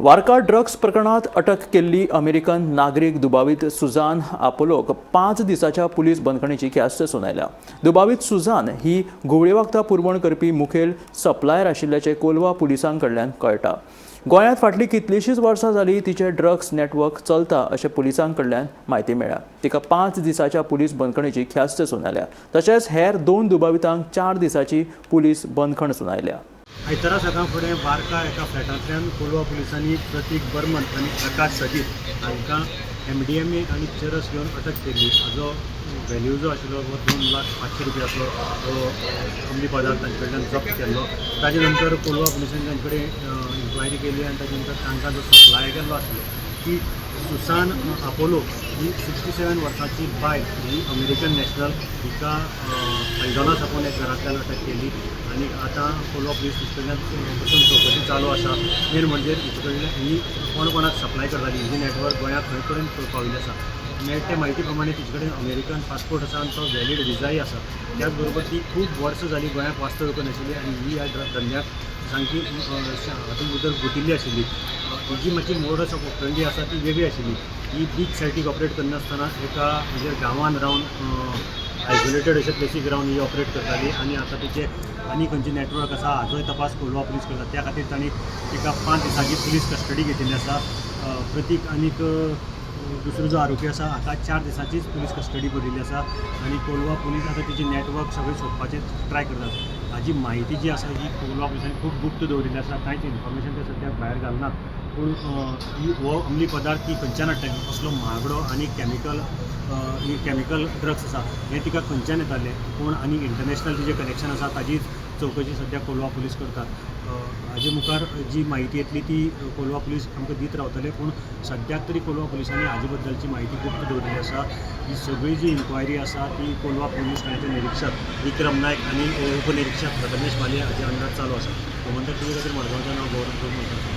वार्का drugs प्रकरणात अटक केल्ली अमेरिकन नागरीक दुबावीत सुजान आपोलोक 5 दिसाच्या पुलीस बंदखणीची ख्यास्त सुनायल्या. दुबावीत सुजान ही घुंवळे वखदां पुरवण करपी मुखेल सप्लायर आशिल्ल्याचें कोलवा पुलिसां कडल्यान कळटा. गोंयांत फाटलीं कितलींशींच वर्सां जालीं तिचें ड्रग्स नेटवर्क चलता अशें पुलिसां कडल्यान म्हायती मेळ्ळ्या. तिका 5 दिसाच्या पुलीस बंदखणीची ख्यास्त सुनायल्या. तशेंच हेर 2 दुबावितांक 4 दिसाची पुलीस बंदखण सुनायल्या. आयतारा सकाळ फुडें वार्का एका फ्लॅटांतल्यान कोलवा पुलिसांनी प्रतीक बर्मन आनी आकाश सजीत हांकां एमडीएमए आनी चरस घेवन अटक केल्ली. हाजो व्हॅल्यू जो आशिल्लो हो 2,00,500 रुपयाचो हो अंमली पदार्थ तांचे कडल्यान जप्त केल्लो. ताजे नंतर कोलवा पुलिसांनी तांचे कडेन इन्क्वायरी केली आनी ताजे नंतर तांकां जो सप्लाय केल्लो आशिल्लो की सुसान आपोलो ही 67 वर्सांची बायल, ही अमेरिकन नॅशनल, हिका हल्दोणा साकून एक घरांतल्यान अटक केली आनी आतां कोलवा पुलीस कडल्यान बसून चवकशी चालू आसा. मेन म्हणजे हिचे कडल्यान ही कोण कोणाक सप्लाय करताली, हिजी नेटवर्क गोंयांत खंय पर्यंत पाविल्लें आसा. मेळटा ते म्हायती प्रमाणे तिचे कडेन अमेरिकन पासपोर्ट आसा आनी तो व्हॅलीड विजाय आसा. त्याच बरोबर ती खूब वर्सां जालीं गोंयांत वास्तव्य करून आशिल्ली आनी ही ह्या ड्रग धंद्याक सामकी हातूंत भितर गुंतिल्ली आशिल्ली. हिजी मातशी मोडस ऑफ ऑपरेंडी आसा ती वेगळी आशिल्ली. ही बीच सायटीक ऑपरेट करनासतना एका म्हणजे गांवांत रावन, आयसोलेटेड अशे प्लेसीक रावन ही ऑपरेट करताली आनी आतां तिचे आनी खंयचे नेटवर्क आसा हाचोय तपास कोलवा पुलीस करतात. त्या खातीर तांणी तिका 5 दिसांची पुलीस कस्टडी घेतिल्ली आसा. प्रतीक आनीक दुसरो जो आरोपी आसा हाका 4 दिसांचीच पुलीस कस्टडी भरिल्ली आसा आनी कोलवा पुलीस आतां तिचे नेटवर्क सगळें सोदपाचें ट्राय करतात. हाजी म्हायती जी आसा ही कोलवा पुलिसांनी खूब गुप्त दवरिल्ली आसा. कांयच इन्फॉर्मेशन ते सद्याक भायर घालनात. पूण ही हो अंमली पदार्थ ती खंयच्यान हाडटाली, कसलो महागडो आनी केमिकल ही केमिकल ड्रग्स आसा हें तिका खंयच्यान येतालें, कोण आनी इंटरनॅशनल तिजें कनेक्शन आसा, ताजी चवकशी सद्या कोलवा पुलीस करतात. हाजे मुखार जी म्हायती येतली ती कोलवा पुलीस आमकां दीत रावतले. पूण सद्याक तरी कोलवा पुलिसांनी हाजे बद्दलची म्हायती गुप्त दवरिल्ली आसा. ही सगळी जी इन्क्वायरी आसा ती कोलवा पुलीस ठाण्याचे निरिक्षक विक्रम नायक आनी उपनिरिक्षक प्रथमेश माली हाजे अंडर चालू आसा. गोमंतक टीव्ही खातीर मडगांवच्यान हांव गौरव प्रभू.